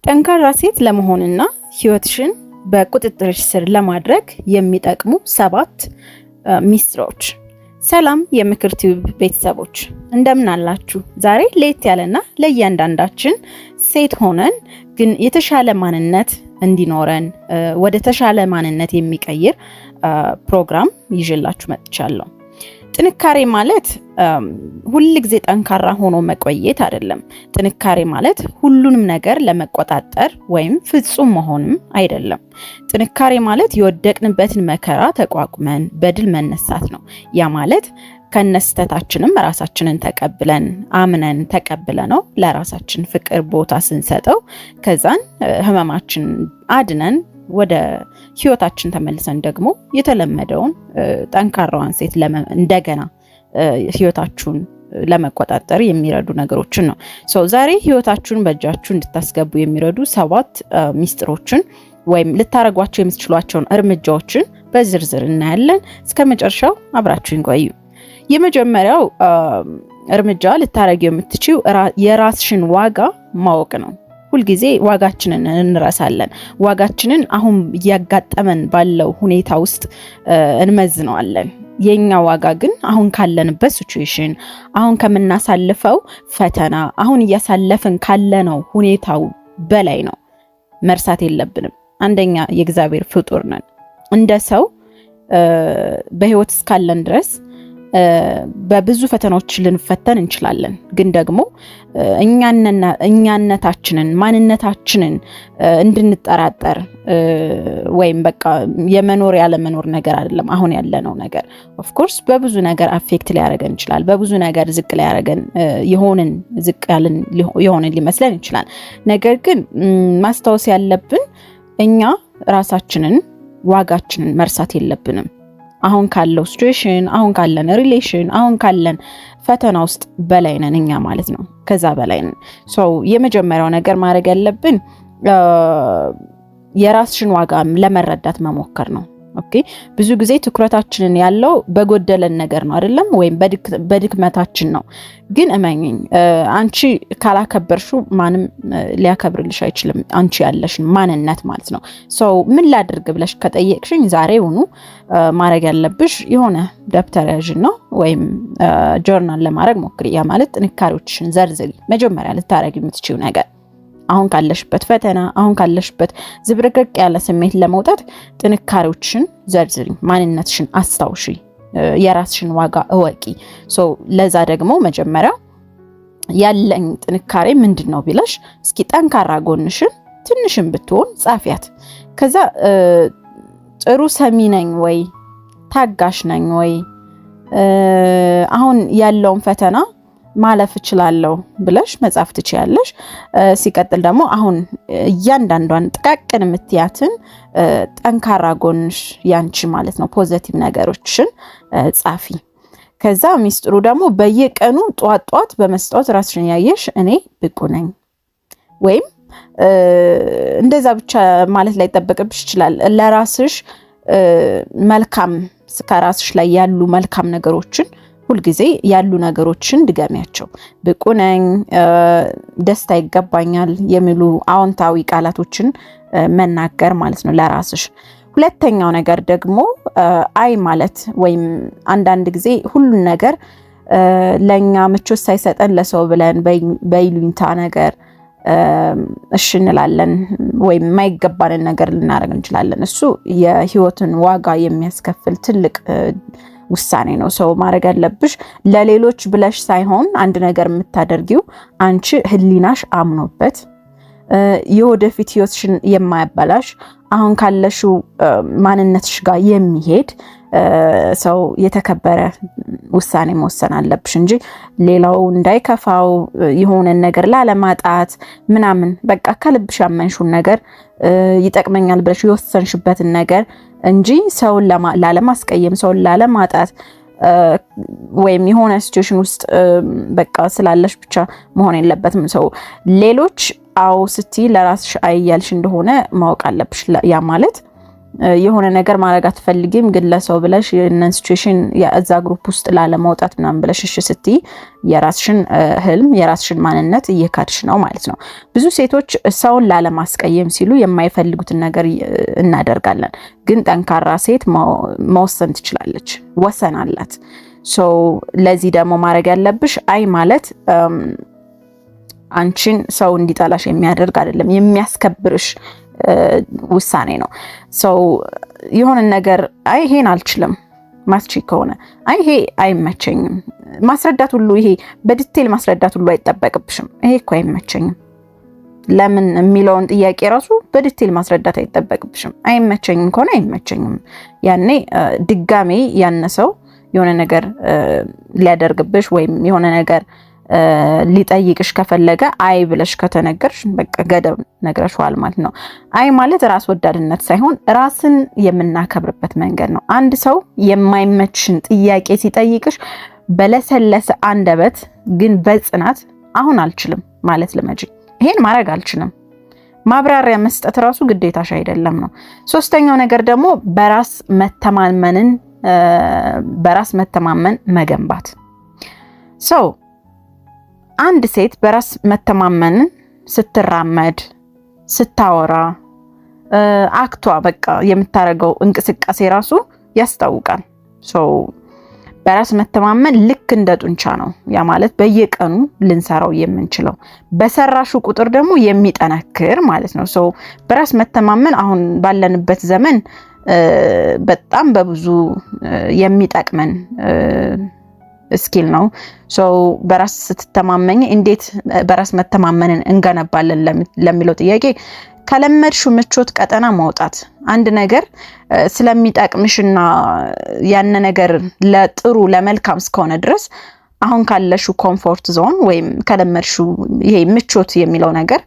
ጠንካራ ሴት ለመሆንና ህይወትሽን በቁጥጥርሽ ስር ለማድረግ የሚጠቅሙ 7 ሚስጥሮች። ሰላም የምክር ቲዩብ ቤተሰቦች፣ እንደምን አላችሁ? ዛሬ ለየት ያለና ለእያንዳንዳችን ሴት ሆነን ግን የተሻለ ማንነት እንዲኖረን ወደ ተሻለ ማንነት የሚቀይር ፕሮግራም ይዤላችሁ መጥቻለሁ። ጥንካሬ ማለት ሁል ጊዜ ጠንካራ ሆኖ መቆየት አይደለም። ጥንካሬ ማለት ሁሉንም ነገር ለመቆጣጠር ወይም ፍጹም መሆንም አይደለም። ጥንካሬ ማለት የወደቅንበትን መከራ ተቋቁመን በድል መነሳት ነው። ያ ማለት ከነስተታችንም ራሳችንን ተቀብለን፣ አምነን ተቀብለነው ለራሳችን ፍቅር ቦታ ስንሰጠው፣ ከዛን ህመማችን አድነን ወደ ህይወታችን ተመልሰን ደግሞ የተለመደውን ጠንካራዋን ሴት እንደገና ህይወታችሁን ለመቆጣጠር የሚረዱ ነገሮችን ነው። ዛሬ ህይወታችሁን በእጃችሁ እንድታስገቡ የሚረዱ 7 ሚስጥሮችን ወይም ልታረጓቸው የምትችሏቸውን እርምጃዎችን በዝርዝር እናያለን። እስከ መጨረሻው አብራችሁን ቆዩ። የመጀመሪያው እርምጃ ልታረጊው የምትችይው የራስሽን ዋጋ ማወቅ ነው። ሁልጊዜ ዋጋችንን እንረሳለን። ዋጋችንን አሁን እያጋጠመን ባለው ሁኔታ ውስጥ እንመዝነዋለን። የኛ ዋጋ ግን አሁን ካለንበት situation፣ አሁን ከምናሳልፈው ፈተና፣ አሁን እያሳለፍን ካለነው ሁኔታው በላይ ነው። መርሳት የለብንም። አንደኛ የእግዚአብሔር ፍጡር ነን። እንደ ሰው በህይወት እስካለን ድረስ በብዙ ፈተናዎች ልንፈተን እንችላለን። ግን ደግሞ እኛነታችንን፣ ማንነታችንን እንድንጠራጠር ወይም በቃ የመኖር ያለመኖር ነገር አይደለም አሁን ያለነው ነገር። Of course በብዙ ነገር affect ሊያደርገን ይችላል። በብዙ ነገር ዝቅ ሊያደርገን የሆንን ዝቅ ያልን የሆንን ሊመስለን ይችላል። ነገር ግን ማስታወስ ያለብን እኛ ራሳችንን፣ ዋጋችንን መርሳት የለብንም። አሁን ካለው situation፣ አሁን ካለን relation፣ አሁን ካለን ፈተና ውስጥ በላይ ነን እኛ ማለት ነው። ከዛ በላይ ነን። So የመጀመሪያው ነገር ማድረግ ያለብን የራስሽን ዋጋ ለመረዳት መሞከር ነው። Okay፣ ብዙ ጊዜ ትኩረታችንን ያለው በጎደለን ነገር ነው አይደለም፣ ወይም በድክመታችን ነው። ግን እመኚኝ፣ አንቺ ካላከበርሽው ማንም ሊያከብርልሽ አይችልም። አንቺ ያለሽን ማንነት ማለት ነው። So ምን ላድርግ ብለሽ ከጠየቅሽኝ፣ ዛሬውኑ ማድረግ ያለብሽ የሆነ ደብተር ያዥና ወይም ጆርናል ለማድረግ ሞክሪ። ያ ማለት ጥንካሬዎችሽን ዘርዝሪ። መጀመሪያ ልታረጊ የምትችይው ነገር አሁን ካለሽበት ፈተና፣ አሁን ካለሽበት ዝብርቅርቅ ያለ ስሜት ለመውጣት ጥንካሬዎችሽን ዘርዝሪ፣ ማንነትሽን አስታውሺ፣ የራስሽን ዋጋ እወቂ። So ለዛ ደግሞ መጀመሪያ ያለኝ ጥንካሬ ምንድን ነው ብለሽ እስኪ ጠንካራ ጎንሽን ትንሽም ብትሆን ጻፊያት። ከዛ ጥሩ ሰሚ ነኝ ወይ፣ ታጋሽ ነኝ ወይ፣ አሁን ያለውን ፈተና ማለፍ እችላለሁ ብለሽ መጻፍ ትችያለሽ። ሲቀጥል ደግሞ አሁን እያንዳንዷን ጥቃቅን የምትያትን ጠንካራ ጎንሽ ያንቺ ማለት ነው positive ነገሮችን ጻፊ። ከዛ ሚስጥሩ ደግሞ በየቀኑ ጧት ጧት በመስታወት ራስሽን ያየሽ እኔ ብቁ ነኝ፣ ወይም እንደዛ ብቻ ማለት ላይጠበቅብሽ ይችላል። ለራስሽ መልካም፣ ከራስሽ ላይ ያሉ መልካም ነገሮችን፣ ሁልጊዜ ያሉ ነገሮችን ድገሚያቸው። ብቁ ነኝ፣ ደስታ ይገባኛል የሚሉ አዎንታዊ ቃላቶችን መናገር ማለት ነው ለራስሽ። ሁለተኛው ነገር ደግሞ አይ ማለት፣ ወይም አንዳንድ ጊዜ ሁሉን ነገር ለእኛ ምቾት ሳይሰጠን ለሰው ብለን በይሉኝታ ነገር እሺ እንላለን ወይም የማይገባንን ነገር ልናደርግ እንችላለን። እሱ የህይወትን ዋጋ የሚያስከፍል ትልቅ ውሳኔ ነው። So ማድረግ ያለብሽ ለሌሎች ብለሽ ሳይሆን አንድ ነገር የምታደርጊው አንቺ ህሊናሽ አምኖበት፣ የወደፊት ህይወትሽን የማያበላሽ፣ አሁን ካለሽው ማንነትሽ ጋር የሚሄድ ሰው የተከበረ ውሳኔ መወሰን አለብሽ እንጂ ሌላው እንዳይከፋው፣ የሆነን ነገር ላለማጣት ምናምን፣ በቃ ከልብሽ ያመንሽውን ነገር፣ ይጠቅመኛል ብለሽ የወሰንሽበትን ነገር እንጂ ሰውን ላለማስቀየም፣ ሰውን ላለማጣት ወይም የሆነ situation ውስጥ በቃ ስላለሽ ብቻ መሆን የለበትም። So ሌሎች አዎ ስትይ ለራስሽ አይ እያልሽ እንደሆነ ማወቅ አለብሽ። ያ ማለት የሆነ ነገር ማድረግ አትፈልጊም፣ ግን ለሰው ብለሽ ይህንን situation እዛ group ውስጥ ላለመውጣት ምናምን ብለሽ እሺ ስትይ የራስሽን ህልም፣ የራስሽን ማንነት እየካድሽ ነው ማለት ነው። ብዙ ሴቶች ሰውን ላለማስቀየም ሲሉ የማይፈልጉትን ነገር እናደርጋለን። ግን ጠንካራ ሴት መወሰን ትችላለች፣ ወሰን አላት። So ለዚህ ደግሞ ማድረግ ያለብሽ አይ ማለት አንቺን ሰው እንዲጠላሽ የሚያደርግ አይደለም፣ የሚያስከብርሽ ውሳኔ ነው። So የሆነ ነገር አይ ይሄን አልችልም ማትቺ ከሆነ፣ አይ ይሄ አይመቸኝም፣ ማስረዳት ሁሉ፣ ይሄ በ detail ማስረዳት ሁሉ አይጠበቅብሽም። ይሄ እኮ አይመቸኝም ለምን የሚለውን ጥያቄ ራሱ በ detail ማስረዳት አይጠበቅብሽም። አይመቸኝም ከሆነ አይመቸኝም። ያኔ ድጋሜ ያነ ሰው የሆነ ነገር ሊያደርግብሽ ወይም የሆነ ነገር ሊጠይቅሽ ከፈለገ አይ ብለሽ ከተነገርሽ በቃ ገደብ ነግረሽዋል ማለት ነው። አይ ማለት ራስ ወዳድነት ሳይሆን ራስን የምናከብርበት መንገድ ነው። አንድ ሰው የማይመችሽን ጥያቄ ሲጠይቅሽ በለሰለሰ አንደበት ግን በጽናት አሁን አልችልም ማለት ልመጂ። ይሄን ማድረግ አልችልም። ማብራሪያ መስጠት ራሱ ግዴታሽ አይደለም ነው። ሶስተኛው ነገር ደግሞ በራስ መተማመን መገንባት። So አንድ ሴት በራስ መተማመንን ስትራመድ፣ ስታወራ፣ act ዋ በቃ የምታደርገው እንቅስቃሴ ራሱ ያስታውቃል። So በራስ መተማመን ልክ እንደ ጡንቻ ነው። ያ ማለት በየቀኑ ልንሰራው የምንችለው፣ በሰራሹ ቁጥር ደግሞ የሚጠነክር ማለት ነው። So በራስ መተማመን አሁን ባለንበት ዘመን በጣም በብዙ የሚጠቅመን skill ነው። So በራስ ስትተማመኝ፣ እንዴት በራስ መተማመንን እንገነባለን ለሚለው ጥያቄ ከለመድሽው ምቾት ቀጠና መውጣት። አንድ ነገር ስለሚጠቅምሽና ያን ነገር ለጥሩ ለመልካም እስከሆነ ድረስ አሁን ካለሽው comfort zone ወይም ከለመድሽው ይሄ ምቾት የሚለው ነገር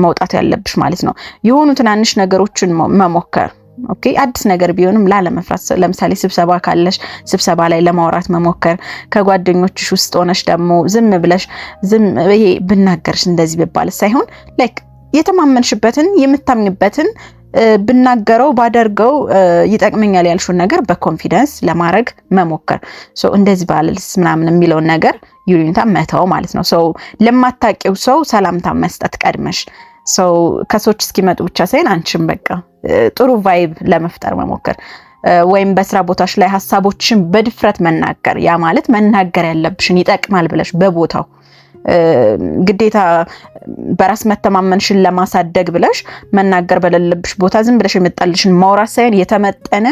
መውጣት ያለብሽ ማለት ነው። የሆኑ ትናንሽ ነገሮችን መሞከር፣ okay፣ አዲስ ነገር ቢሆንም ላለመፍራት። ለምሳሌ ስብሰባ ካለሽ ስብሰባ ላይ ለማውራት መሞከር፣ ከጓደኞችሽ ውስጥ ሆነሽ ደግሞ ዝም ብለሽ ዝም ይሄ ብናገርሽ እንደዚህ ብባል ሳይሆን like የተማመንሽበትን፣ የምታምኝበትን፣ ብናገረው ባደርገው ይጠቅመኛል ያልሽውን ነገር በ confidence ለማድረግ መሞከር። እንደዚህ ባልልስ ምናምን የሚለውን ነገር ይሉኝታ መተው ማለት ነው። So ለማታውቂው ሰው ሰላምታ መስጠት ቀድመሽ፣ so ከሰዎች እስኪመጡ ብቻ ሳይሆን አንቺም በቃ ጥሩ vibe ለመፍጠር መሞከር፣ ወይም በስራ ቦታሽ ላይ ሀሳቦችን በድፍረት መናገር። ያ ማለት መናገር ያለብሽን ይጠቅማል ብለሽ በቦታው፣ ግዴታ በራስ መተማመንሽን ለማሳደግ ብለሽ መናገር በሌለብሽ ቦታ ዝም ብለሽ የመጣልሽን ማውራት ሳይሆን የተመጠነ፣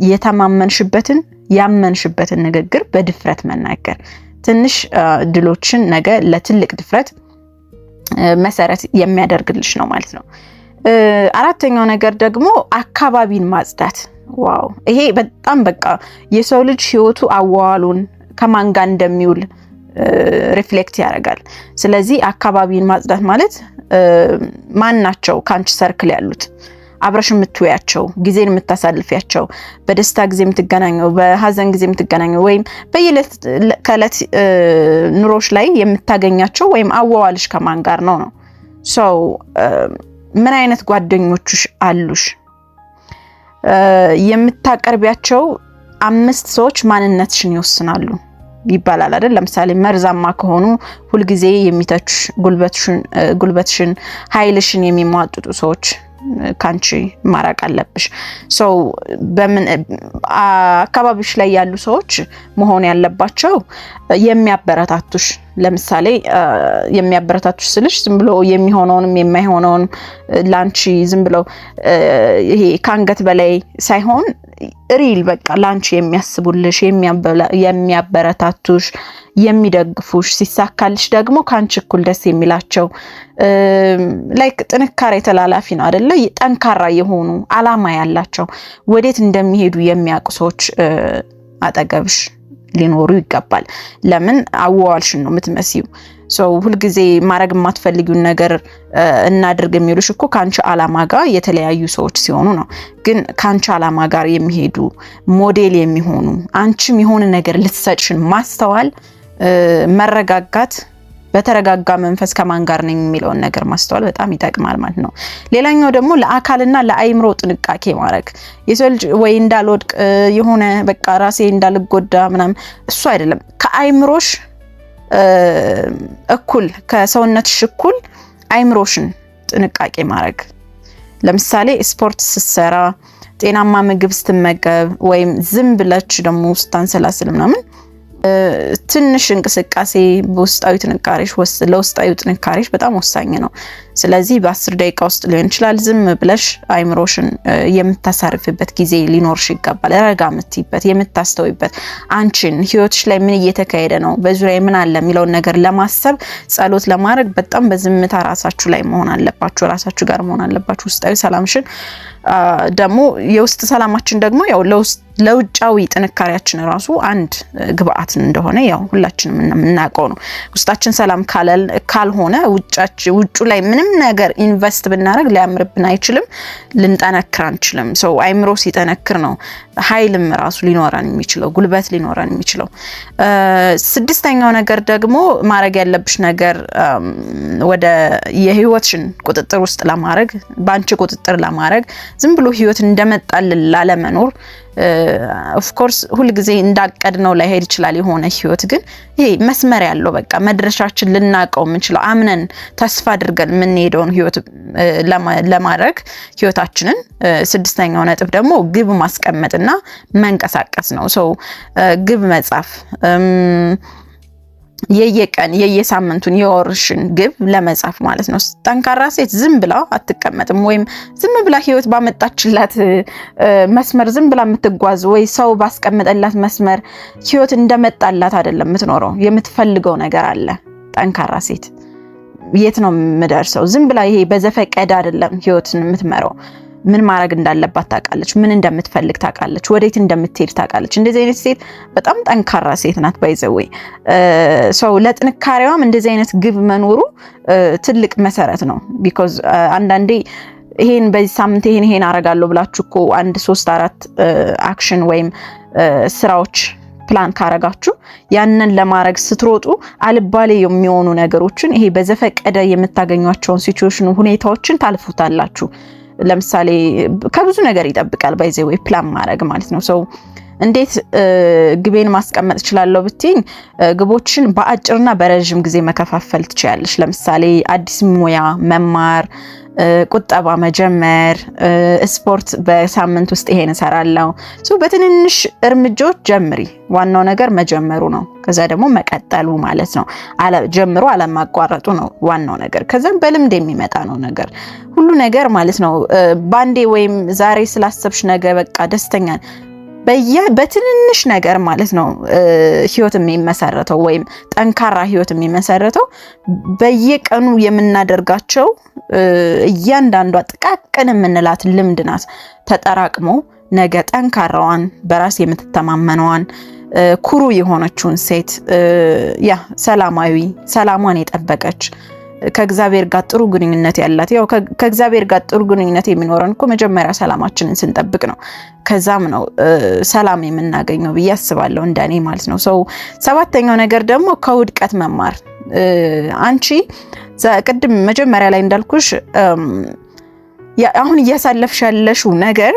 የተማመንሽበትን፣ ያመንሽበትን ንግግር በድፍረት መናገር ትንሽ ድሎችን ነገ ለትልቅ ድፍረት መሰረት የሚያደርግልሽ ነው ማለት ነው። አራተኛው ነገር ደግሞ አካባቢን ማጽዳት። Wow፣ ይሄ በጣም በቃ የሰው ልጅ ህይወቱ አዋዋሉን፣ ከማን ጋር እንደሚውል reflect ያደርጋል። ስለዚህ አካባቢን ማጽዳት ማለት ማን ናቸው ከአንቺ circle ያሉት፣ አብረሽ የምትውያቸው፣ ጊዜን የምታሳልፊያቸው፣ በደስታ ጊዜ የምትገናኘው፣ በሀዘን ጊዜ የምትገናኘው ወይም በየዕለት ከዕለት ኑሮሽ ላይ የምታገኛቸው ወይም አዋዋልሽ ከማን ጋር ነው ነው። So ምን አይነት ጓደኞችሽ አሉሽ? የምታቀርቢያቸው አምስት ሰዎች ማንነትሽን ይወስናሉ ይባላል አይደል? ለምሳሌ መርዛማ ከሆኑ፣ ሁልጊዜ የሚተቹሽ፣ ጉልበትሽን፣ ኃይልሽን የሚሟጥጡ ሰዎች ካንቺ ማራቅ አለብሽ። So በምን አካባቢሽ ላይ ያሉ ሰዎች መሆን ያለባቸው የሚያበረታቱሽ። ለምሳሌ የሚያበረታቱሽ ስልሽ ዝም ብሎ የሚሆነውንም የማይሆነውን ላንቺ ዝም ብለው ይሄ ከአንገት በላይ ሳይሆን real በቃ ላንቺ የሚያስቡልሽ፣ የሚያበረታቱሽ፣ የሚደግፉሽ፣ ሲሳካልሽ ደግሞ ከአንቺ እኩል ደስ የሚላቸው፣ like ጥንካሬ ተላላፊ ነው አደለ? ጠንካራ የሆኑ፣ አላማ ያላቸው፣ ወዴት እንደሚሄዱ የሚያውቁ ሰዎች አጠገብሽ ሊኖሩ ይገባል። ለምን አዋዋልሽን ነው የምትመስዪው። So ሁልጊዜ ማድረግ የማትፈልጊውን ነገር እናድርግ የሚሉሽ እኮ ከአንቺ አላማ ጋር የተለያዩ ሰዎች ሲሆኑ ነው። ግን ከአንቺ አላማ ጋር የሚሄዱ፣ ሞዴል የሚሆኑ፣ አንቺም የሆነ ነገር ልትሰጭሽን ማስተዋል፣ መረጋጋት። በተረጋጋ መንፈስ ከማን ጋር ነኝ የሚለውን ነገር ማስተዋል በጣም ይጠቅማል ማለት ነው። ሌላኛው ደግሞ ለአካልና ለአይምሮ ጥንቃቄ ማድረግ። የሰው ልጅ ወይ እንዳልወድቅ፣ የሆነ በቃ ራሴ እንዳልጎዳ ምናምን እሱ አይደለም። ከአይምሮሽ እኩል፣ ከሰውነትሽ እኩል አይምሮሽን ጥንቃቄ ማድረግ። ለምሳሌ ስፖርት ስትሰራ፣ ጤናማ ምግብ ስትመገብ ወይም ዝም ብለች ደግሞ ስታንሰላስል ምናምን ትንሽ እንቅስቃሴ በውስጣዊ ጥንካሬሽ ለውስጣዊ ጥንካሬሽ በጣም ወሳኝ ነው። ስለዚህ በ10 ደቂቃ ውስጥ ሊሆን ይችላል፣ ዝም ብለሽ አይምሮሽን የምታሳርፊበት ጊዜ ሊኖርሽ ይገባል። ረጋ የምትይበት፣ የምታስተውይበት፣ አንቺን ህይወትሽ ላይ ምን እየተካሄደ ነው፣ በዙሪያ ምን አለ የሚለውን ነገር ለማሰብ፣ ጸሎት ለማድረግ በጣም በዝምታ ራሳችሁ ላይ መሆን አለባችሁ። ራሳችሁ ጋር መሆን አለባችሁ። ውስጣዊ ሰላምሽን ደግሞ፣ የውስጥ ሰላማችን ደግሞ ያው ለውጫዊ ጥንካሬያችን ራሱ አንድ ግብአት እንደሆነ ያው ሁላችንም የምናውቀው ነው። ውስጣችን ሰላም ካልሆነ ውጩ ላይ ምንም ነገር invest ብናደርግ ሊያምርብን አይችልም፣ ልንጠነክር አንችልም። So አይምሮ ሲጠነክር ነው ኃይልም ራሱ ሊኖረን የሚችለው፣ ጉልበት ሊኖረን የሚችለው። ስድስተኛው ነገር ደግሞ ማድረግ ያለብሽ ነገር ወደ የህይወትሽን ቁጥጥር ውስጥ ለማድረግ፣ በአንቺ ቁጥጥር ለማድረግ፣ ዝም ብሎ ህይወት እንደመጣልን ላለመኖር፣ of course ሁልጊዜ እንዳቀድነው ላይሄድ ይችላል። የሆነ ህይወት ግን ይሄ መስመር ያለው፣ በቃ መድረሻችን ልናውቀው የምንችለው፣ አምነን ተስፋ አድርገን የምንሄደውን ህይወት ለማድረግ ህይወታችንን፣ ስድስተኛው ነጥብ ደግሞ ግብ ማስቀመጥና መንቀሳቀስ ነው። So ግብ መጻፍ፣ የየቀን፣ የየሳምንቱን፣ የወርሽን ግብ ለመጻፍ ማለት ነው። ጠንካራ ሴት ዝም ብላ አትቀመጥም፣ ወይም ዝም ብላ ህይወት ባመጣችላት መስመር ዝም ብላ የምትጓዝ ወይ ሰው ባስቀመጠላት መስመር ህይወት እንደመጣላት አይደለም የምትኖረው። የምትፈልገው ነገር አለ። ጠንካራ ሴት የት ነው የምደርሰው? ዝም ብላ ይሄ በዘፈቀደ አይደለም ህይወትን የምትመራው። ምን ማድረግ እንዳለባት ታውቃለች። ምን እንደምትፈልግ ታውቃለች። ወዴት እንደምትሄድ ታውቃለች። እንደዚህ አይነት ሴት በጣም ጠንካራ ሴት ናት። By the way, so ለጥንካሬዋም እንደዚህ አይነት ግብ መኖሩ ትልቅ መሰረት ነው። Because አንዳንዴ ይሄን በዚህ ሳምንት ይሄን ይሄን አረጋለሁ ብላችሁ እኮ አንድ ሶስት አራት action ወይም ስራዎች ፕላን ካረጋችሁ ያንን ለማድረግ ስትሮጡ አልባሌ የሚሆኑ ነገሮችን፣ ይሄ በዘፈቀደ የምታገኟቸውን situation ሁኔታዎችን ታልፉታላችሁ። ለምሳሌ ከብዙ ነገር ይጠብቃል by the way plan ማድረግ ማለት ነው። So እንዴት ግቤን ማስቀመጥ እችላለሁ ብትይኝ፣ ግቦችን በአጭርና በረዥም ጊዜ መከፋፈል ትችያለሽ። ለምሳሌ አዲስ ሙያ መማር፣ ቁጠባ መጀመር፣ ስፖርት በሳምንት ውስጥ ይሄን እሰራለሁ። በትንንሽ እርምጃዎች ጀምሪ። ዋናው ነገር መጀመሩ ነው። ከዛ ደግሞ መቀጠሉ ማለት ነው። ጀምሮ አለማቋረጡ ነው ዋናው ነገር። ከዛም በልምድ የሚመጣ ነው ነገር ሁሉ ነገር ማለት ነው። ባንዴ ወይም ዛሬ ስላሰብሽ ነገ በቃ ደስተኛ፣ በትንንሽ ነገር ማለት ነው ህይወት የሚመሰረተው ወይም ጠንካራ ህይወት የሚመሰረተው በየቀኑ የምናደርጋቸው እያንዳንዷ ጥቃቅን የምንላት ልምድ ናት። ተጠራቅሞ ነገ ጠንካራዋን፣ በራስ የምትተማመነዋን፣ ኩሩ የሆነችውን ሴት፣ ያ ሰላማዊ፣ ሰላሟን የጠበቀች፣ ከእግዚአብሔር ጋር ጥሩ ግንኙነት ያላት። ያው ከእግዚአብሔር ጋር ጥሩ ግንኙነት የሚኖረን እኮ መጀመሪያ ሰላማችንን ስንጠብቅ ነው። ከዛም ነው ሰላም የምናገኘው ብዬ አስባለሁ፣ እንደኔ ማለት ነው። So ሰባተኛው ነገር ደግሞ ከውድቀት መማር። አንቺ ቅድም መጀመሪያ ላይ እንዳልኩሽ አሁን እያሳለፍሽ ያለሽው ነገር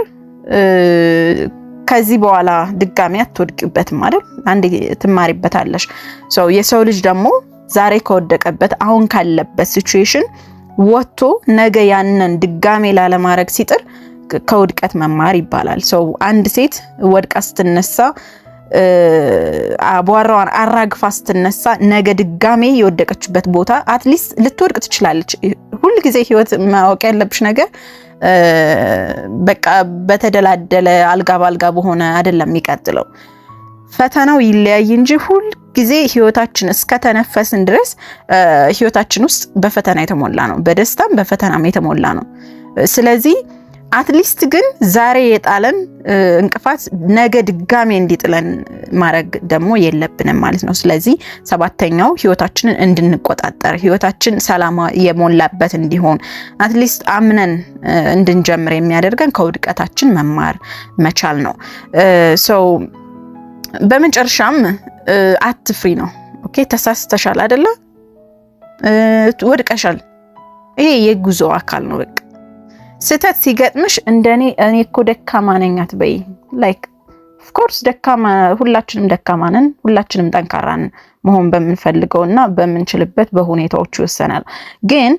ከዚህ በኋላ ድጋሚ አትወድቂበትም አይደል? አንዴ ትማሪበታለሽ። So የሰው ልጅ ደግሞ ዛሬ ከወደቀበት፣ አሁን ካለበት situation ወጥቶ ነገ ያንን ድጋሜ ላለማድረግ ሲጥር ከውድቀት መማር ይባላል። So አንድ ሴት ወድቃ ስትነሳ፣ አቧራዋን አራግፋ ስትነሳ ነገ ድጋሜ የወደቀችበት ቦታ at least ልትወድቅ ትችላለች። ሁልጊዜ ህይወት ማወቅ ያለብሽ ነገር በቃ በተደላደለ፣ አልጋ ባልጋ በሆነ አይደለም የሚቀጥለው። ፈተናው ይለያይ እንጂ ሁል ጊዜ ህይወታችን እስከተነፈስን ድረስ ህይወታችን ውስጥ በፈተና የተሞላ ነው። በደስታም በፈተናም የተሞላ ነው። ስለዚህ at least ግን ዛሬ የጣለን እንቅፋት ነገ ድጋሜ እንዲጥለን ማድረግ ደግሞ የለብንም ማለት ነው። ስለዚህ ሰባተኛው ህይወታችንን እንድንቆጣጠር፣ ህይወታችን ሰላም የሞላበት እንዲሆን፣ at least አምነን እንድንጀምር የሚያደርገን ከውድቀታችን መማር መቻል ነው። So በመጨረሻም አትፍሪ ነው። Okay፣ ተሳስተሻል አይደለ? ወድቀሻል። ይሄ የጉዞ አካል ነው። በቃ ስህተት ሲገጥምሽ እንደኔ እኔ እኮ ደካማ ነኝ አትበይ። Like of course ደካማ፣ ሁላችንም ደካማ ነን። ሁላችንም ጠንካራ ነን። መሆን በምንፈልገው እና በምንችልበት በሁኔታዎቹ ይወሰናል። ግን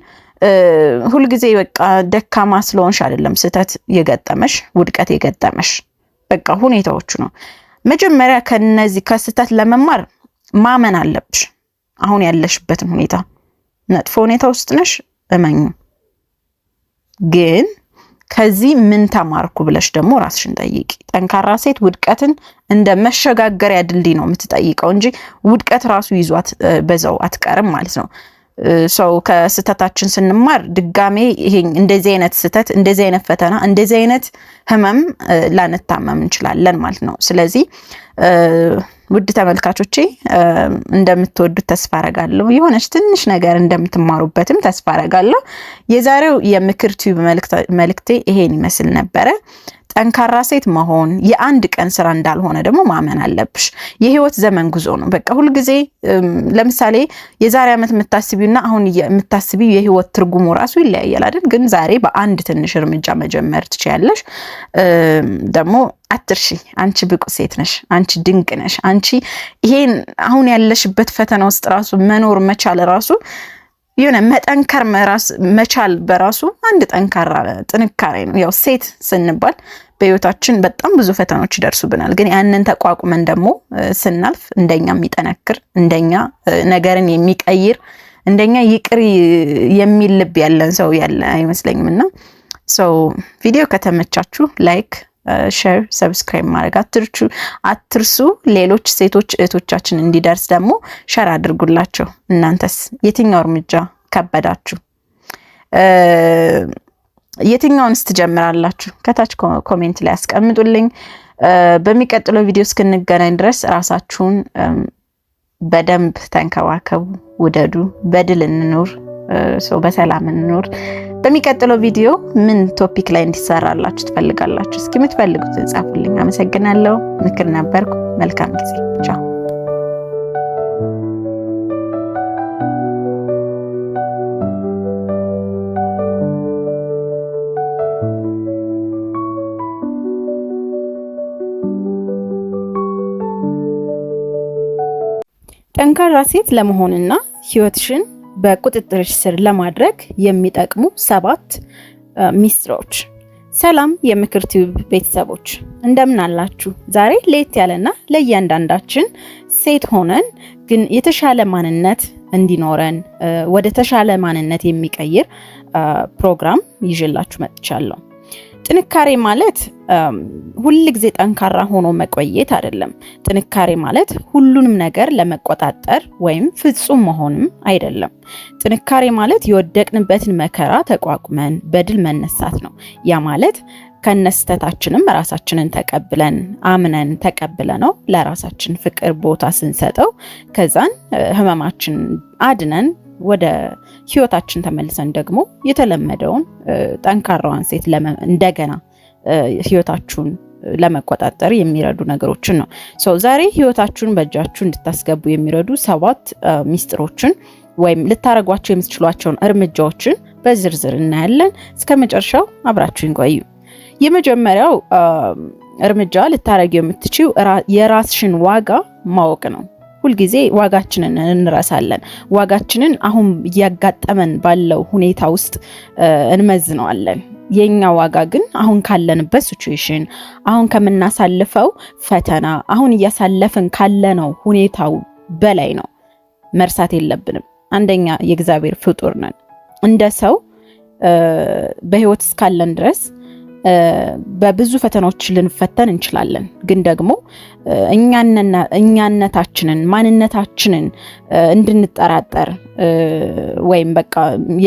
ሁልጊዜ በቃ ደካማ ስለሆንሽ አይደለም ስህተት የገጠመሽ፣ ውድቀት የገጠመሽ፣ በቃ ሁኔታዎቹ ነው። መጀመሪያ ከነዚህ ከስህተት ለመማር ማመን አለብሽ። አሁን ያለሽበትን ሁኔታ፣ መጥፎ ሁኔታ ውስጥ ነሽ፣ እመኚ። ግን ከዚህ ምን ተማርኩ ብለሽ ደግሞ ራስሽን ጠይቂ። ጠንካራ ሴት ውድቀትን እንደ መሸጋገሪያ ድልድይ ነው የምትጠይቀው እንጂ ውድቀት ራሱ ይዟት በዛው አትቀርም ማለት ነው። So ከስህተታችን ስንማር ድጋሜ ይሄ እንደዚህ አይነት ስህተት፣ እንደዚህ አይነት ፈተና፣ እንደዚህ አይነት ህመም ላንታመም እንችላለን ማለት ነው። ስለዚህ ውድ ተመልካቾቼ፣ እንደምትወዱት ተስፋ አረጋለሁ። የሆነች ትንሽ ነገር እንደምትማሩበትም ተስፋ አረጋለሁ። የዛሬው የምክር ቲዩብ መልእክቴ ይሄን ይመስል ነበረ። ጠንካራ ሴት መሆን የአንድ ቀን ስራ እንዳልሆነ ደግሞ ማመን አለብሽ። የህይወት ዘመን ጉዞ ነው። በቃ ሁልጊዜ ለምሳሌ የዛሬ ዓመት የምታስቢውና አሁን የምታስቢው የህይወት ትርጉሙ ራሱ ይለያያል አይደል? ግን ዛሬ በአንድ ትንሽ እርምጃ መጀመር ትችያለሽ። ደግሞ አትርሺ፣ አንቺ ብቁ ሴት ነሽ። አንቺ ድንቅ ነሽ። አንቺ ይሄን አሁን ያለሽበት ፈተና ውስጥ ራሱ መኖር መቻል፣ ራሱ የሆነ መጠንከር መቻል በራሱ አንድ ጠንካራ ጥንካሬ ነው። ያው ሴት ስንባል በህይወታችን በጣም ብዙ ፈተናዎች ይደርሱብናል። ግን ያንን ተቋቁመን ደግሞ ስናልፍ እንደኛ የሚጠነክር፣ እንደኛ ነገርን የሚቀይር፣ እንደኛ ይቅር የሚል ልብ ያለን ሰው ያለ አይመስለኝም። እና so ቪዲዮ ከተመቻችሁ like፣ share፣ subscribe ማድረግ አትርሱ። ሌሎች ሴቶች እህቶቻችን እንዲደርስ ደግሞ share አድርጉላቸው። እናንተስ የትኛው እርምጃ ከበዳችሁ? የትኛውንስ ትጀምራላችሁ? ከታች comment ላይ አስቀምጡልኝ። በሚቀጥለው ቪዲዮ እስክንገናኝ ድረስ ራሳችሁን በደንብ ተንከባከቡ፣ ውደዱ፣ በድል እንኑር፣ so በሰላም እንኑር። በሚቀጥለው ቪዲዮ ምን topic ላይ እንዲሰራላችሁ ትፈልጋላችሁ? እስኪ የምትፈልጉትን ጻፉልኝ። አመሰግናለሁ። ምክር ነበርኩ። መልካም ጊዜ። ቻው። ጠንካራ ሴት ለመሆንና ህይወትሽን በቁጥጥርሽ ስር ለማድረግ የሚጠቅሙ ሰባት ሚስጥሮች። ሰላም የምክር ቲዩብ ቤተሰቦች፣ እንደምን አላችሁ? ዛሬ ለየት ያለና ለእያንዳንዳችን ሴት ሆነን ግን የተሻለ ማንነት እንዲኖረን ወደ ተሻለ ማንነት የሚቀይር ፕሮግራም ይዤላችሁ መጥቻለሁ። ጥንካሬ ማለት ሁል ጊዜ ጠንካራ ሆኖ መቆየት አይደለም። ጥንካሬ ማለት ሁሉንም ነገር ለመቆጣጠር ወይም ፍጹም መሆንም አይደለም። ጥንካሬ ማለት የወደቅንበትን መከራ ተቋቁመን በድል መነሳት ነው። ያ ማለት ከነስህተታችንም ራሳችንን ተቀብለን፣ አምነን ተቀብለነው ለራሳችን ፍቅር ቦታ ስንሰጠው፣ ከዛን ህመማችን አድነን ወደ ህይወታችን ተመልሰን ደግሞ የተለመደውን ጠንካራዋን ሴት እንደገና ህይወታችሁን ለመቆጣጠር የሚረዱ ነገሮችን ነው። So ዛሬ ህይወታችሁን በእጃችሁ እንድታስገቡ የሚረዱ ሰባት ሚስጥሮችን ወይም ልታረጓቸው የምትችሏቸውን እርምጃዎችን በዝርዝር እናያለን። እስከ መጨረሻው አብራችሁን ቆዩ። የመጀመሪያው እርምጃ ልታረጊው የምትችይው የራስሽን ዋጋ ማወቅ ነው። ሁልጊዜ ዋጋችንን እንረሳለን። ዋጋችንን አሁን እያጋጠመን ባለው ሁኔታ ውስጥ እንመዝነዋለን። የኛ ዋጋ ግን አሁን ካለንበት situation፣ አሁን ከምናሳልፈው ፈተና፣ አሁን እያሳለፍን ካለነው ሁኔታው በላይ ነው። መርሳት የለብንም። አንደኛ የእግዚአብሔር ፍጡር ነን። እንደ ሰው በህይወት እስካለን ድረስ በብዙ ፈተናዎች ልንፈተን እንችላለን። ግን ደግሞ እኛነታችንን፣ ማንነታችንን እንድንጠራጠር ወይም በቃ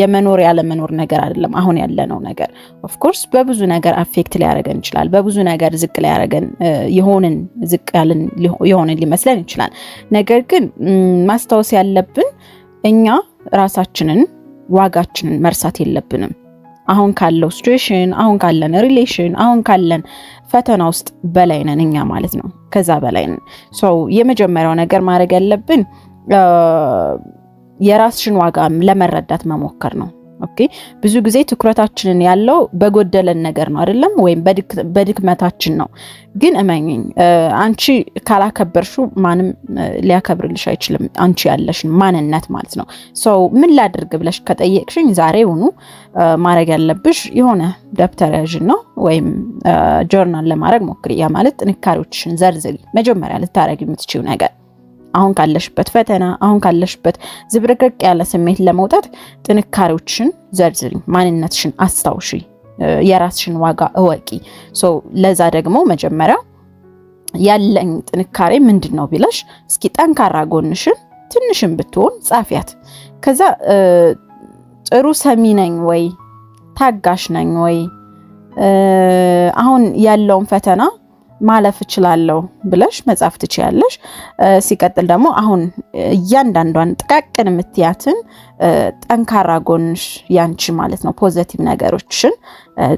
የመኖር ያለመኖር ነገር አይደለም አሁን ያለነው ነገር። Of course በብዙ ነገር affect ሊያደርገን ይችላል። በብዙ ነገር ዝቅ ሊያደርገን የሆንን፣ ዝቅ ያልን የሆንን ሊመስለን ይችላል። ነገር ግን ማስታወስ ያለብን እኛ ራሳችንን፣ ዋጋችንን መርሳት የለብንም። አሁን ካለው situation፣ አሁን ካለን relation፣ አሁን ካለን ፈተና ውስጥ በላይ ነን እኛ ማለት ነው። ከዛ በላይ ነን። So የመጀመሪያው ነገር ማድረግ ያለብን የራስሽን ዋጋ ለመረዳት መሞከር ነው። Okay፣ ብዙ ጊዜ ትኩረታችንን ያለው በጎደለን ነገር ነው አይደለም? ወይም በድክመታችን ነው። ግን እመኚኝ፣ አንቺ ካላከበርሽው ማንም ሊያከብርልሽ አይችልም። አንቺ ያለሽን ማንነት ማለት ነው። So ምን ላድርግ ብለሽ ከጠየቅሽኝ ዛሬውኑ ማድረግ ያለብሽ የሆነ ደብተር ያዥና ወይም ጆርናል ለማድረግ ሞክሪ። ያ ማለት ጥንካሬዎችሽን ዘርዝሪ። መጀመሪያ ልታረጊ የምትችይው ነገር አሁን ካለሽበት ፈተና፣ አሁን ካለሽበት ዝብርቅርቅ ያለ ስሜት ለመውጣት ጥንካሬዎችሽን ዘርዝሪ፣ ማንነትሽን አስታውሺ፣ የራስሽን ዋጋ እወቂ። So ለዛ ደግሞ መጀመሪያ ያለኝ ጥንካሬ ምንድን ነው ብለሽ እስኪ ጠንካራ ጎንሽን ትንሽም ብትሆን ጻፊያት። ከዛ ጥሩ ሰሚ ነኝ ወይ፣ ታጋሽ ነኝ ወይ፣ አሁን ያለውን ፈተና ማለፍ እችላለሁ ብለሽ መጻፍ ትችያለሽ። ሲቀጥል ደግሞ አሁን እያንዳንዷን ጥቃቅን የምትያትን ጠንካራ ጎንሽ ያንቺ ማለት ነው positive ነገሮችን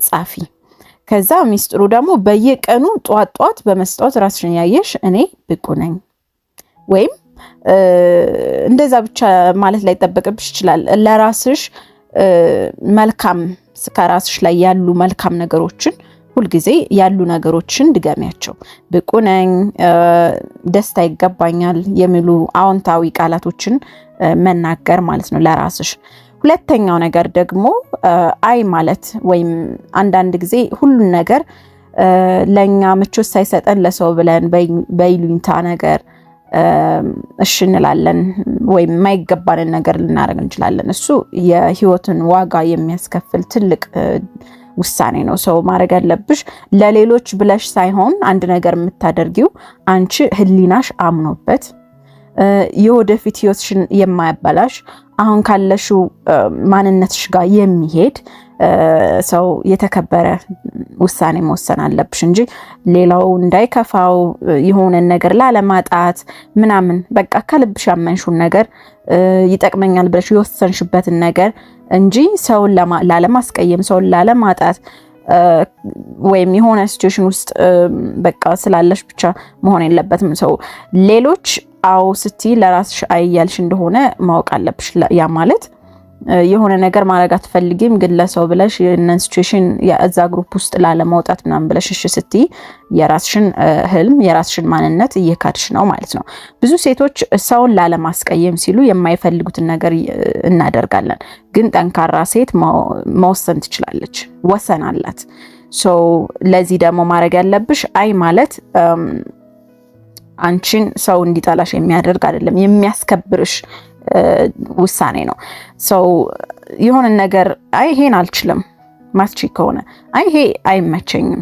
ጻፊ። ከዛ ሚስጥሩ ደግሞ በየቀኑ ጧት ጧት በመስታወት ራስሽን ያየሽ እኔ ብቁ ነኝ፣ ወይም እንደዛ ብቻ ማለት ላይጠበቅብሽ ይችላል። ለራስሽ መልካም፣ ከራስሽ ላይ ያሉ መልካም ነገሮችን፣ ሁልጊዜ ያሉ ነገሮችን ድገሚያቸው። ብቁ ነኝ፣ ደስታ ይገባኛል የሚሉ አዎንታዊ ቃላቶችን መናገር ማለት ነው ለራስሽ። ሁለተኛው ነገር ደግሞ አይ ማለት፣ ወይም አንዳንድ ጊዜ ሁሉን ነገር ለእኛ ምቾት ሳይሰጠን ለሰው ብለን በይሉኝታ ነገር እሺ እንላለን ወይም የማይገባንን ነገር ልናደርግ እንችላለን። እሱ የህይወትን ዋጋ የሚያስከፍል ትልቅ ውሳኔ ነው። So ማድረግ ያለብሽ ለሌሎች ብለሽ ሳይሆን አንድ ነገር የምታደርጊው አንቺ ህሊናሽ አምኖበት፣ የወደፊት ህይወትሽን የማያበላሽ፣ አሁን ካለሽው ማንነትሽ ጋር የሚሄድ፣ so የተከበረ ውሳኔ መወሰን አለብሽ እንጂ ሌላው እንዳይከፋው፣ የሆነን ነገር ላለማጣት ምናምን፣ በቃ ከልብሽ ያመንሽውን ነገር፣ ይጠቅመኛል ብለሽ የወሰንሽበትን ነገር እንጂ ሰውን ላለማስቀየም፣ ሰውን ላለማጣት ወይም የሆነ situation ውስጥ በቃ ስላለሽ ብቻ መሆን የለበትም። So ሌሎች አዎ ስትይ ለራስሽ አይ እያልሽ እንደሆነ ማወቅ አለብሽ። ያ ማለት የሆነ ነገር ማድረግ አትፈልጊም፣ ግን ለሰው ብለሽ ይህንን situation እዛ group ውስጥ ላለመውጣት ምናምን ብለሽ እሺ ስትይ የራስሽን ህልም፣ የራስሽን ማንነት እየካድሽ ነው ማለት ነው። ብዙ ሴቶች ሰውን ላለማስቀየም ሲሉ የማይፈልጉትን ነገር እናደርጋለን። ግን ጠንካራ ሴት መወሰን ትችላለች፣ ወሰን አላት። So ለዚህ ደግሞ ማድረግ ያለብሽ አይ ማለት አንቺን ሰው እንዲጠላሽ የሚያደርግ አይደለም፣ የሚያስከብርሽ ውሳኔ ነው። So የሆነ ነገር አይ ይሄን አልችልም ማትችዪ ከሆነ፣ አይ ይሄ አይመቸኝም፣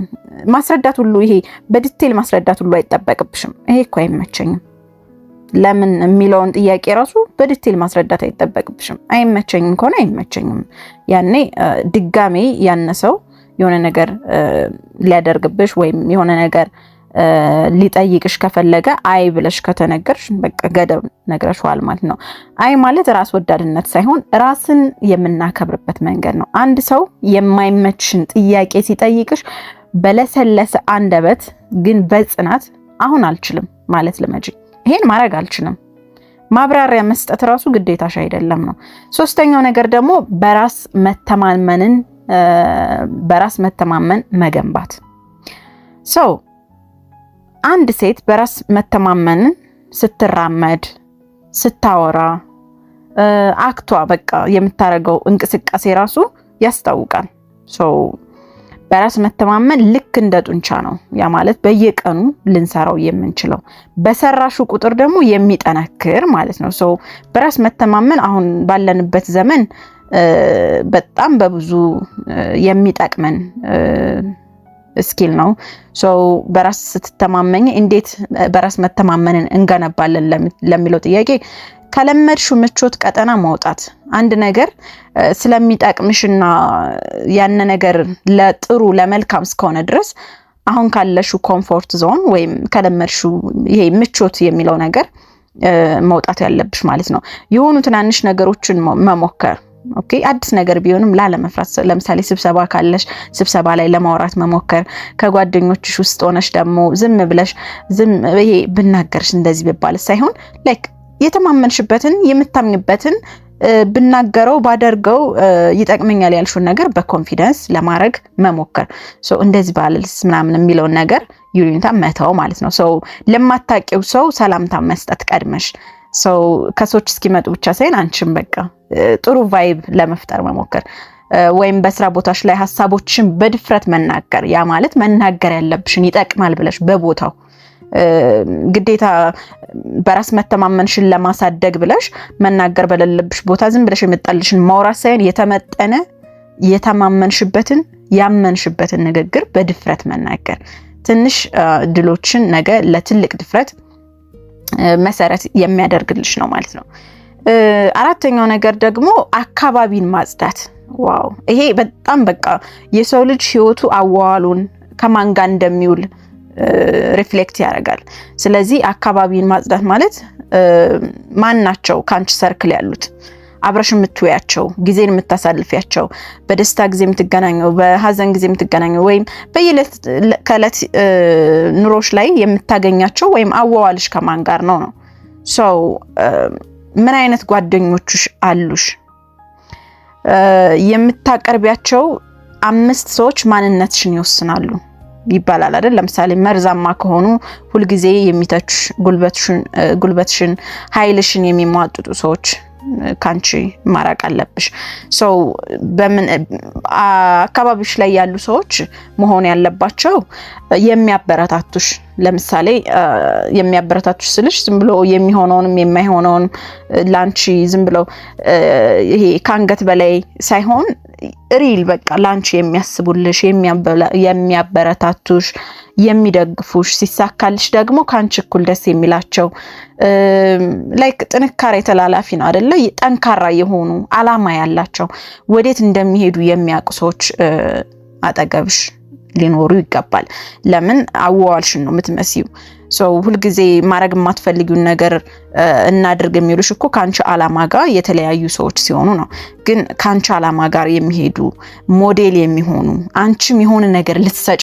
ማስረዳት ሁሉ፣ ይሄ በ detail ማስረዳት ሁሉ አይጠበቅብሽም። ይሄ እኮ አይመቸኝም ለምን የሚለውን ጥያቄ ራሱ በ detail ማስረዳት አይጠበቅብሽም። አይመቸኝም ከሆነ አይመቸኝም። ያኔ ድጋሜ ያነ ሰው የሆነ ነገር ሊያደርግብሽ ወይም የሆነ ነገር ሊጠይቅሽ ከፈለገ አይ ብለሽ ከተናገርሽ በቃ ገደብ ነግረሽዋል ማለት ነው። አይ ማለት ራስ ወዳድነት ሳይሆን ራስን የምናከብርበት መንገድ ነው። አንድ ሰው የማይመችሽን ጥያቄ ሲጠይቅሽ በለሰለሰ አንደበት ግን በጽናት አሁን አልችልም ማለት ልመጂ። ይሄን ማድረግ አልችልም። ማብራሪያ መስጠት ራሱ ግዴታሽ አይደለም ነው። ሶስተኛው ነገር ደግሞ በራስ መተማመን መገንባት። So አንድ ሴት በራስ መተማመንን ስትራመድ፣ ስታወራ፣ act ዋ፣ በቃ የምታደርገው እንቅስቃሴ ራሱ ያስታውቃል። So በራስ መተማመን ልክ እንደ ጡንቻ ነው። ያ ማለት በየቀኑ ልንሰራው የምንችለው፣ በሰራሹ ቁጥር ደግሞ የሚጠነክር ማለት ነው። So በራስ መተማመን አሁን ባለንበት ዘመን በጣም በብዙ የሚጠቅመን skill ነው። So በራስ ስትተማመኝ፣ እንዴት በራስ መተማመንን እንገነባለን ለሚለው ጥያቄ ከለመድሽው ምቾት ቀጠና መውጣት፣ አንድ ነገር ስለሚጠቅምሽና ያን ነገር ለጥሩ ለመልካም እስከሆነ ድረስ አሁን ካለሽው comfort zone ወይም ከለመድሽው ይሄ ምቾት የሚለው ነገር መውጣት ያለብሽ ማለት ነው። የሆኑ ትናንሽ ነገሮችን መሞከር፣ okay፣ አዲስ ነገር ቢሆንም ላለመፍራት። ለምሳሌ ስብሰባ ካለሽ ስብሰባ ላይ ለማውራት መሞከር፣ ከጓደኞችሽ ውስጥ ሆነሽ ደግሞ ዝም ብለሽ ዝም ይሄ ብናገርሽ እንደዚህ ብባል ሳይሆን like የተማመንሽበትን፣ የምታምኝበትን፣ ብናገረው ባደርገው ይጠቅመኛል ያልሽውን ነገር በ confidence ለማድረግ መሞከር። እንደዚህ ባልልስ ምናምን የሚለውን ነገር ይሉኝታ መተው ማለት ነው። So ለማታውቂው ሰው ሰላምታ መስጠት ቀድመሽ፣ so ከሰዎች እስኪመጡ ብቻ ሳይሆን አንቺም በቃ ጥሩ vibe ለመፍጠር መሞከር፣ ወይም በስራ ቦታሽ ላይ ሀሳቦችን በድፍረት መናገር። ያ ማለት መናገር ያለብሽን ይጠቅማል ብለሽ በቦታው፣ ግዴታ በራስ መተማመንሽን ለማሳደግ ብለሽ መናገር በሌለብሽ ቦታ ዝም ብለሽ የመጣልሽን ማውራት ሳይሆን የተመጠነ፣ የተማመንሽበትን፣ ያመንሽበትን ንግግር በድፍረት መናገር ትንሽ ድሎችን ነገ ለትልቅ ድፍረት መሰረት የሚያደርግልሽ ነው ማለት ነው። አራተኛው ነገር ደግሞ አካባቢን ማጽዳት። Wow፣ ይሄ በጣም በቃ የሰው ልጅ ህይወቱ አዋዋሉን ከማን ጋር እንደሚውል reflect ያደርጋል። ስለዚህ አካባቢን ማጽዳት ማለት ማን ናቸው ከአንቺ circle ያሉት፣ አብረሽ የምትውያቸው፣ ጊዜን የምታሳልፊያቸው፣ በደስታ ጊዜ የምትገናኘው፣ በሀዘን ጊዜ የምትገናኘው ወይም በየዕለት ከዕለት ኑሮሽ ላይ የምታገኛቸው ወይም አዋዋልሽ ከማን ጋር ነው። So ምን አይነት ጓደኞችሽ አሉሽ? የምታቀርቢያቸው አምስት ሰዎች ማንነትሽን ይወስናሉ ይባላል አይደል? ለምሳሌ መርዛማ ከሆኑ፣ ሁልጊዜ የሚተቹሽ፣ ጉልበትሽን፣ ኃይልሽን የሚሟጥጡ ሰዎች ካንቺ ማራቅ አለብሽ። So በምን አካባቢሽ ላይ ያሉ ሰዎች መሆን ያለባቸው የሚያበረታቱሽ። ለምሳሌ የሚያበረታቱሽ ስልሽ ዝም ብሎ የሚሆነውንም የማይሆነውን ላንቺ ዝም ብለው ይሄ ከአንገት በላይ ሳይሆን real በቃ ላንቺ የሚያስቡልሽ፣ የሚያበረታቱሽ፣ የሚደግፉሽ፣ ሲሳካልሽ ደግሞ ከአንቺ እኩል ደስ የሚላቸው፣ like ጥንካሬ ተላላፊ ነው አደለ? ጠንካራ የሆኑ፣ አላማ ያላቸው፣ ወዴት እንደሚሄዱ የሚያውቁ ሰዎች አጠገብሽ ሊኖሩ ይገባል። ለምን አዋዋልሽን ነው የምትመስዪው። So ሁልጊዜ ማድረግ የማትፈልጊውን ነገር እናድርግ የሚሉሽ እኮ ከአንቺ አላማ ጋር የተለያዩ ሰዎች ሲሆኑ ነው። ግን ከአንቺ አላማ ጋር የሚሄዱ፣ ሞዴል የሚሆኑ፣ አንቺም የሆነ ነገር ልትሰጭ